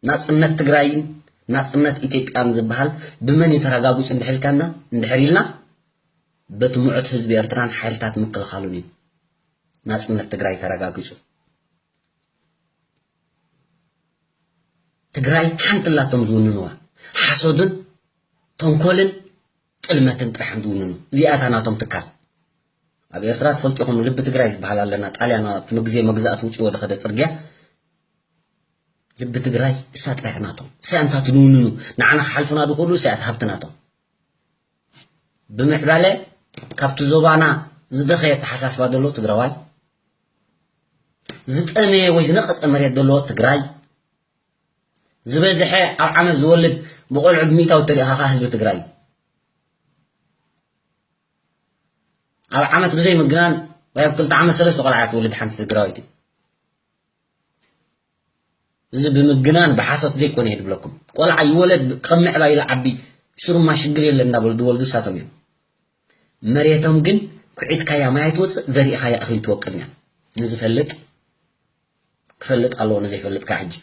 ናጽነት ትግራይን ናጽነት ኢትዮጵያን ዝበሃል ብመን እዩ ተረጋጊጹ እንድሕር ኢልካና፣ እንድሕር ኢልና፣ በቲ ምዑት ህዝቢ ኤርትራን ሓይልታት ምክልኻሉን እዩ ናጽነት ትግራይ ተረጋጊጹ። ትግራይ ሓንቲ ኣላቶም ዝውንንዋ፣ ሓሶትን ተንኮልን ጥልመትን ጥራሕም ዝውንኑ። እዚኣታ ናቶም ትካል። ኣብ ኤርትራ ትፈልጡ ኢኹም፣ ልቢ ትግራይ ዝበሃል ኣለና። ጣልያን ኣብቲ ግዜ መግዛእቲ ውጭ ወደ ኸደ ጽርግያ ልቢ ትግራይ እሳ ጥራሕ ናቶም። እሳ እንታ ትንውንኑ፣ ንዓና ክሓልፉና ድኽእሉ እሳ እያ ሃብቲ ናቶም። ብምዕባለ ካብቲ ዞባና ዝደኸየ ኣተሓሳስባ ዘለዎ ትግራዋይ፣ ዝጠመየ ወይ ዝነቐጸ መሬት ዘለዎ ትግራይ፣ ዝበዝሐ ኣብ ዓመት ዝወልድ ብቆልዑ ብሚእታዊ ተሪኢኻ ከዓ ህዝቢ ትግራይ እዩ። ኣብ ዓመት ብዘይ ምግናን ወይ ኣብ ክልተ ዓመት ሰለስተ ቆልዓ እያ ትወልድ ሓንቲ ትግራወይቲ። እዚ ብምግናን ብሓሶት ዘይኮነ እየ ዝብለኩም። ቆልዓ ይወለድ ከም ምዕባይ ኢሉ ዓቢ ሽሩማ ሽግር የለን እንዳበሉ ዝወልዱ እሳቶም እዮም። መሬቶም ግን ኩዒትካያ ማይ ትወፅእ፣ ዘሪእኻያ እኽሊ ትወቅል እያ። ንዝፈልጥ ክፈልጥ ኣለዎ፣ ንዘይፈልጥ ከዓ ሕጂ